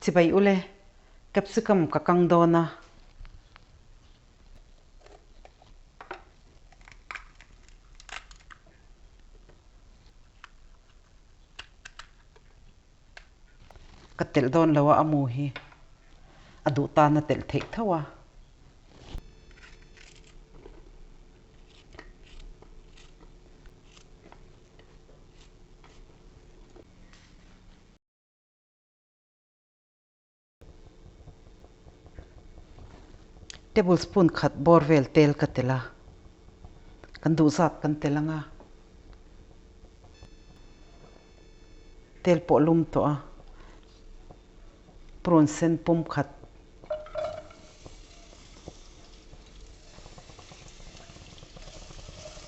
Chibai ule, capsicum ka kang dawn a. Ka telh dawn lo a, a mu hi a duh tan a telh theih tho a. Tablespoon khat bawr vel tel ka telh a, kan duh zat kan telh ang a, tel pawh lum tawh a, prawn sen pum khat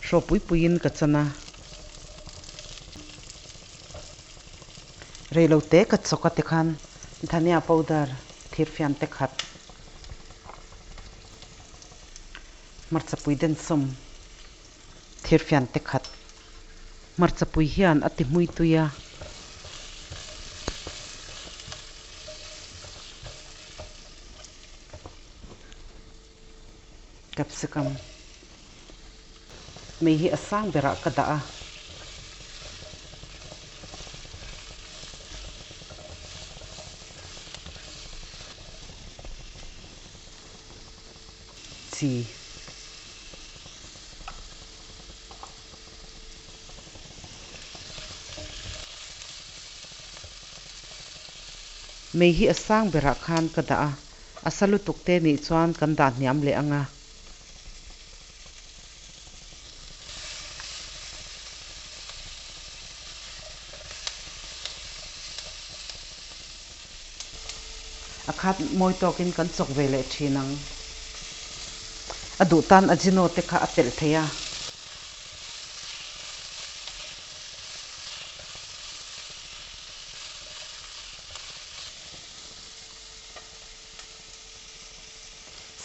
hraw pui puiin ka chan a, reilo te ka chawk a tikhan dhania powder thirfian te khat hmarcha pui densawm thirfian te khat hmarcha pui hian a ti hmui tui a. Capsicum mei hi a sang berah ka dah a. Chi. Mei hi a sang berah khan ka dah a, a sa lutuk te nih chuan kan dah hniam leh ang a. A khat mawi tawkin kan chawk ve leh thin ang. A duh tan Ajino te kha a telh thei a.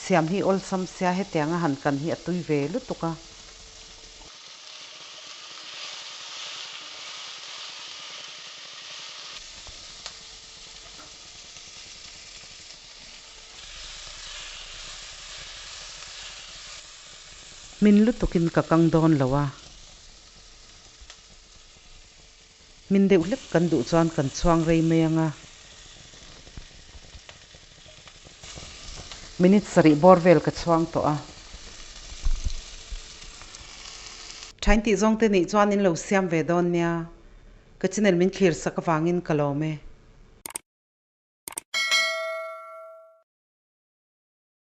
Siam hi awlsam sia hetianga han kan hi a tui ve lutuk a. Hmin lutukin ka kang dawn lo a. Hmin deuh hlek kan duh chuan kan chhuang rei mai ang a. Minute sarih bawr vel ka chhuang tawh a. Thain tih zawng te nih chuan in lo siam ve dawn nia. Ka channel min thlir sak avangin ka lawm e.